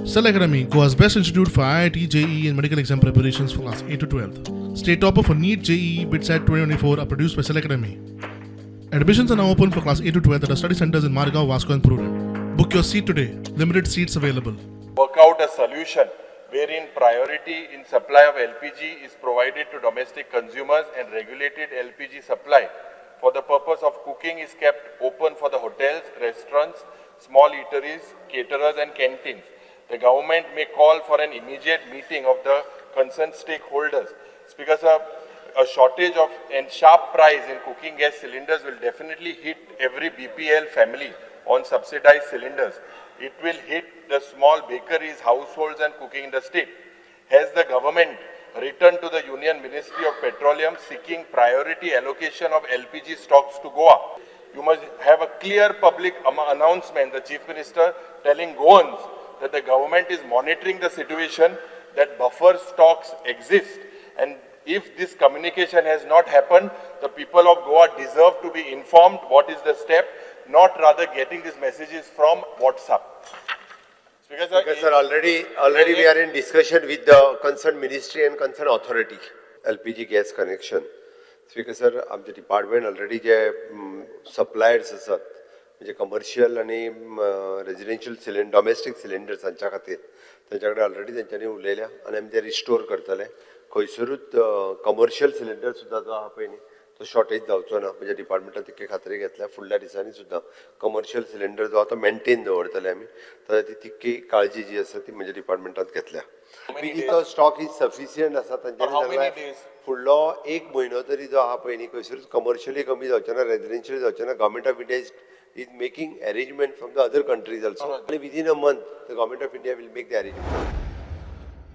Cell Academy, Goa's best institute for IIT, JEE, and medical exam preparations for class 8 to 12. State topper for NEET, JEE, BITSAT 2024 are produced by Cell Academy. Admissions are now open for class 8 to 12 at our study centers in Margao, Vasco, and Prudent. Book your seat today. Limited seats available. Work out a solution wherein priority in supply of LPG is provided to domestic consumers and regulated LPG supply for the purpose of cooking is kept open for the hotels, restaurants, small eateries, caterers and canteens. The government may call for an immediate meeting of the concerned stakeholders. Because a shortage of and sharp rise in cooking gas cylinders will definitely hit every BPL family on subsidized cylinders. It will hit the small bakeries, households and cooking in the state. Has the government written to the Union Ministry of Petroleum seeking priority allocation of LPG stocks to Goa? You must have a clear public announcement, the Chief Minister telling Goans that the government is monitoring the situation, that buffer stocks exist, and if this communication has not happened, the people of Goa deserve to be informed what is the step, not rather getting these messages from WhatsApp. Because, Because sir, already we are in discussion with the concerned ministry and concerned authority. LPG gas connection. Speaker sir, आमचे department already जे suppliers आसात, म्हणजे commercial आनी residential cylinder, domestic cylinders हांच्या खातीर तेंच्या कडेन already तेंच्यांनी उलयल्या आनी आमी ते रिस्टोर करतले. खंयसरूच कमर्शियल सिलिंडर सुद्दां जो आहा पळय न्ही, तो शॉर्टेज जावचो ना. म्हणजे डिपार्टमेंटान तितकी खात्री घेतल्या. फुडल्या दिसांनी सुद्दां कमर्शियल सिलिंडर जो आहा तो मेंटेन दवरतले आमी. तर ती तितकी काळजी जी आसा ती म्हणजे डिपार्टमेंटान घेतल्या. एलपीजीचो स्टॉक is sufficient आसा तांच्यांनी How many सांगलां. Days? फुडलो एक म्हयनो तरी जो आहा पळय न्ही, खंयसरूच कमर्शियली कमी जावचें ना, रेजिडेन्शियल जावचें ना. Government of India is making arrangement from the other countries also आनी within a month the Government of India will make the arrangement.